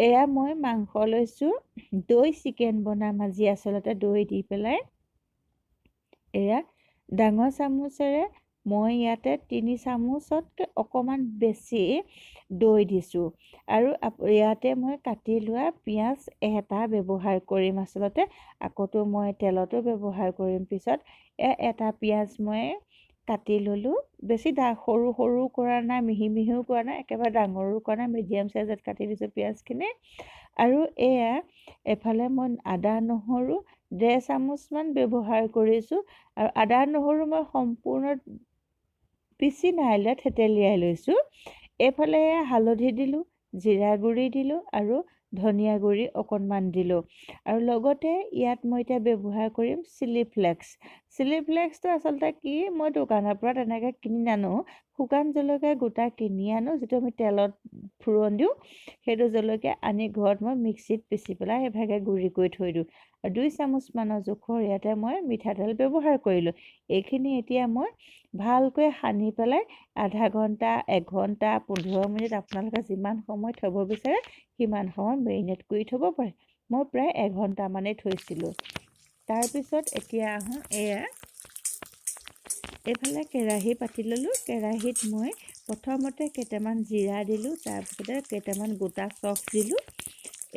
এয়া মই মাংস লৈছোঁ, দৈ চিকেন বনাম আজি আচলতে দৈ দি পেলাই। এয়া ডাঙৰ চামুচেৰে মই ইয়াতে 3 চামুচতকৈ অকণমান বেছি দৈ দিছোঁ। আৰু ইয়াতে মই কাটি লোৱা পিঁয়াজ এটা ব্যৱহাৰ কৰিম আচলতে, আকৌতো মই তেলতো ব্যৱহাৰ কৰিম পিছত। এটা পিঁয়াজ মই কাটি ল'লোঁ, বেছি সৰু সৰু কৰা নাই, মিহি মিহিও কৰা নাই, একেবাৰে ডাঙৰো কৰা নাই, মিডিয়াম চাইজত কাটি দিছোঁ পিঁয়াজখিনি। আৰু এয়া এফালে মই আদা নহৰু 1.5 চামুচমান ব্যৱহাৰ কৰিছোঁ। আৰু আদা নহৰু মই সম্পূৰ্ণ পিচি নাই লোৱা, থেতেলিয়াই লৈছোঁ। এইফালে হালধি দিলোঁ, জিৰা গুড়ি দিলোঁ আৰু ধনিয়া গুড়ি অকণমান দিলোঁ। আৰু লগতে ইয়াত মই এতিয়া ব্যৱহাৰ কৰিম চিলি ফ্লেক্স। চিলি ফ্লেক্সটো আচলতে কি, মই দোকানৰ পৰা তেনেকৈ কিনি নানো, শুকান জলকীয়া গোটা কিনি আনো, যিটো আমি তেলত ফোৰণ দিওঁ, সেইটো জলকীয়া আনি ঘৰত মই মিক্সিত পিচি পেলাই সেইভাগে গুড়ি কৰি থৈ দিওঁ। আৰু 2 চামুচমানৰ জোখৰ ইয়াতে মই মিঠাতেল ব্যৱহাৰ কৰিলোঁ। এইখিনি এতিয়া মই ভালকৈ সানি পেলাই আধা ঘণ্টা, এঘণ্টা, 15 মিনিট আপোনালোকে যিমান সময় থ'ব বিচাৰে সিমান সময় মেৰিনেট কৰি থ'ব পাৰে। মই প্ৰায় এঘণ্টামানেই থৈছিলোঁ। তাৰপিছত এতিয়া আহোঁ, এয়া এইফালে কেৰাহী পাতি ল'লোঁ। কেৰাহীত মই প্ৰথমতে কেইটামান জিৰা দিলোঁ, তাৰপিছতে কেইটামান গোটা চফ দিলোঁ।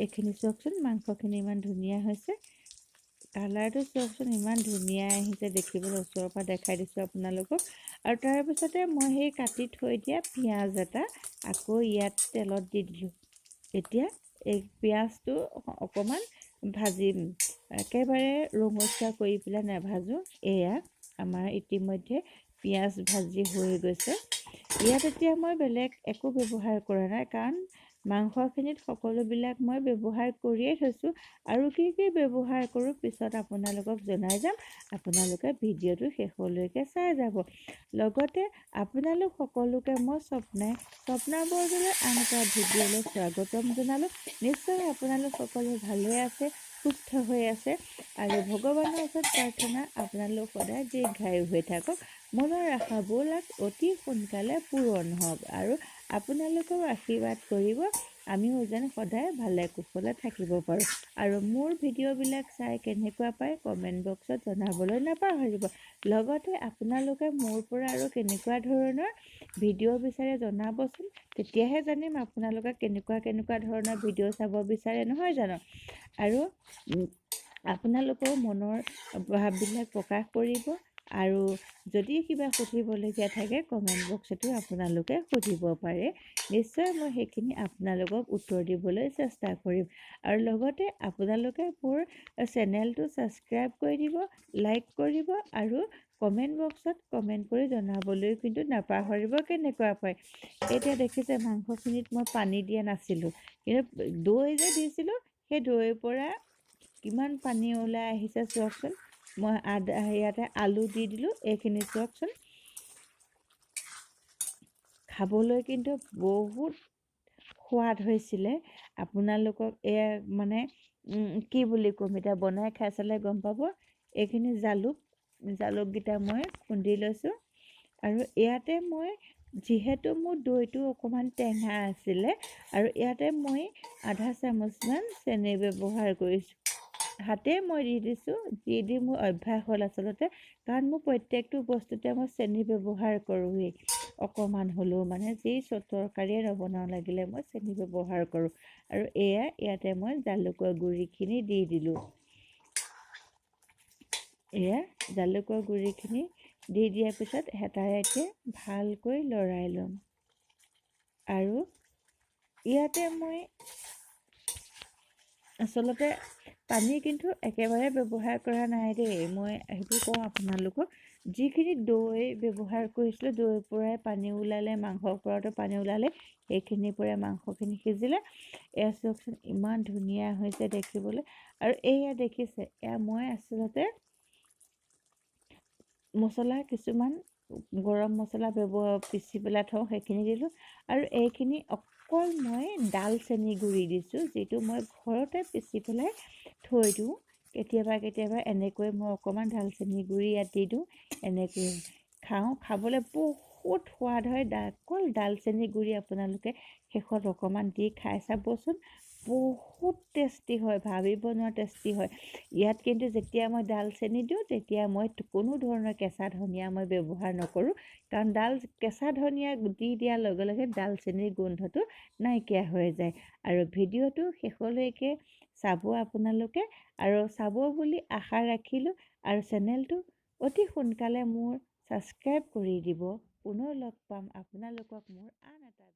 এইখিনি চাওকচোন, মাংসখিনি ইমান ধুনীয়া হৈছে, কালাৰটো চাওকচোন ইমান ধুনীয়া আহিছে দেখিবলৈ, ওচৰৰ পৰা দেখাই দিছোঁ আপোনালোকক। আৰু তাৰপিছতে মই সেই কাটি থৈ দিয়া পিঁয়াজ এটা আকৌ ইয়াত তেলত দি দিলোঁ। এতিয়া এই পিঁয়াজটো অকণমান ভাজিম, একেবাৰে ৰঙচুৱা কৰি পেলাই নাভাজোঁ। এয়া আমাৰ ইতিমধ্যে পিঁয়াজ ভাজি হৈ গৈছে। ইয়াত এতিয়া মই বেলেগ একো ব্যৱহাৰ কৰা নাই, কাৰণ মাংসখিনিত সকলোবিলাক মই ব্যৱহাৰ কৰিয়ে থৈছোঁ। আৰু কি কি ব্যৱহাৰ কৰোঁ পিছত আপোনালোকক জনাই যাম, আপোনালোকে ভিডিঅ'টো শেষলৈকে চাই যাব। লগতে আপোনালোক সকলোকে মই স্বপ্না বৰদলৈ আন এটা ভিডিঅ'লৈ স্বাগতম জনালোঁ। নিশ্চয় আপোনালোক সকলো ভালে আছে, সুস্থ হৈ আছে, আৰু ভগৱানৰ ওচৰত প্ৰাৰ্থনা আপোনালোক সদায় দীৰ্ঘায়ু হৈ থাকক, মনৰ আশাবিলাক অতি সোনকালে পূৰণ হওক, আৰু আপোনালোকেও আশীৰ্বাদ কৰিব আমিও যেন সদায় ভালে কুশলে থাকিব পাৰোঁ। আৰু মোৰ ভিডিঅ'বিলাক চাই কেনেকুৱা পায় কমেণ্ট বক্সত জনাবলৈ নাপাহৰিব। লগতে আপোনালোকে মোৰ পৰা আৰু কেনেকুৱা ধৰণৰ ভিডিঅ' বিচাৰে জনাবচোন, তেতিয়াহে জানিম আপোনালোকে কেনেকুৱা কেনেকুৱা ধৰণৰ ভিডিঅ' চাব বিচাৰে, নহয় জানো? আৰু আপোনালোকেও মনৰ ভাৱবিলাক প্ৰকাশ কৰিব, আৰু যদি কিবা সুধিবলগীয়া থাকে কমেণ্ট বক্সতো আপোনালোকে সুধিব পাৰে, নিশ্চয় মই সেইখিনি আপোনালোকক উত্তৰ দিবলৈ চেষ্টা কৰিম। আৰু লগতে আপোনালোকে মোৰ চেনেলটো ছাবস্ক্ৰাইব কৰি দিব, লাইক কৰিব, আৰু কমেণ্ট বক্সত কমেণ্ট কৰি জনাবলৈ কিন্তু নাপাহৰিব কেনেকুৱা পায়। এতিয়া দেখিছে মাংসখিনিত মই পানী দিয়া নাছিলোঁ, কিন্তু দৈ যে দিছিলোঁ সেই দৈৰ পৰা কিমান পানী ওলাই আহিছে চাওকচোন। মই আদা ইয়াতে আলু দি দিলোঁ, এইখিনি চাওকচোন। খাবলৈ কিন্তু বহুত সোৱাদ হৈছিলে। আপোনালোকক এয়া মানে কি বুলি ক'ম এতিয়া, বনাই খাই চালে গম পাব। এইখিনি জালুককেইটা মই খুন্দি লৈছোঁ। আৰু ইয়াতে মই যিহেতু মোৰ দৈটো অকণমান টেঙা আছিলে, আৰু ইয়াতে মই আধা চামুচমান চেনি ব্যৱহাৰ কৰিছোঁ। হাতে মই দি দিছোঁ, দি দি মোৰ অভ্যাস হ'ল আচলতে, কাৰণ মোৰ প্ৰত্যেকটো বস্তুতে মই চেনি ব্যৱহাৰ কৰোঁৱেই, অকণমান হ'লেও, মানে যি তৰকাৰীয়ে নবনাওঁ লাগিলে মই চেনি ব্যৱহাৰ কৰোঁ। আৰু এয়া ইয়াতে মই জালুকৰ গুড়িখিনি দি দিলোঁ। এয়া জালুকৰ গুড়িখিনি দি দিয়াৰ পিছত হেতাৰে এতিয়া ভালকৈ লৰাই ল'ম। আৰু ইয়াতে মই আচলতে পানী কিন্তু একেবাৰে ব্যৱহাৰ কৰা নাই দেই, মই সেইটো কওঁ আপোনালোকক। যিখিনি দৈ ব্যৱহাৰ কৰিছিলোঁ, দৈৰ পৰাই পানী ওলালে, মাংসৰ পৰাতো পানী ওলালে, সেইখিনিৰ পৰাই মাংসখিনি সিজিলে। এয়া চাওকচোন ইমান ধুনীয়া হৈছে দেখিবলৈ। আৰু এয়া দেখিছে, এয়া মই আচলতে মছলা কিছুমান গৰম মছলা ব্যৱহাৰ পিচি পেলাই থওঁ, সেইখিনি দিলোঁ। আৰু এইখিনি অকল মই ডালচেনি গুড়ি দিছোঁ, যিটো মই ঘৰতে পিচি পেলাই থৈ দিওঁ। কেতিয়াবা কেতিয়াবা এনেকৈ মই অকণমান ডালচেনি গুড়ি ইয়াত দি দিওঁ, এনেকৈ খাওঁ, খাবলৈ বহুত সোৱাদ হয়। অকল ডালচেনি গুড়ি আপোনালোকে শেষত অকণমান দি খাই চাবচোন, বহুত টেষ্টি হয়, ভাবিব নোৱাৰা টেষ্টি হয়। ইয়াত কিন্তু যেতিয়া মই ডালচেনি দিওঁ, তেতিয়া মই কোনো ধৰণৰ কেঁচা ধনিয়া মই ব্যৱহাৰ নকৰোঁ, কাৰণ কেঁচা ধনিয়া দি দিয়াৰ লগে লগে ডালচেনিৰ গোন্ধটো নাইকিয়া হৈ যায়। আৰু ভিডিঅ'টো শেষলৈকে চাব আপোনালোকে, আৰু চাব বুলি আশা ৰাখিলোঁ। আৰু চেনেলটো অতি সোনকালে মোৰ ছাবস্ক্ৰাইব কৰি দিব। পুনৰ লগ পাম আপোনালোকক মোৰ আন এটা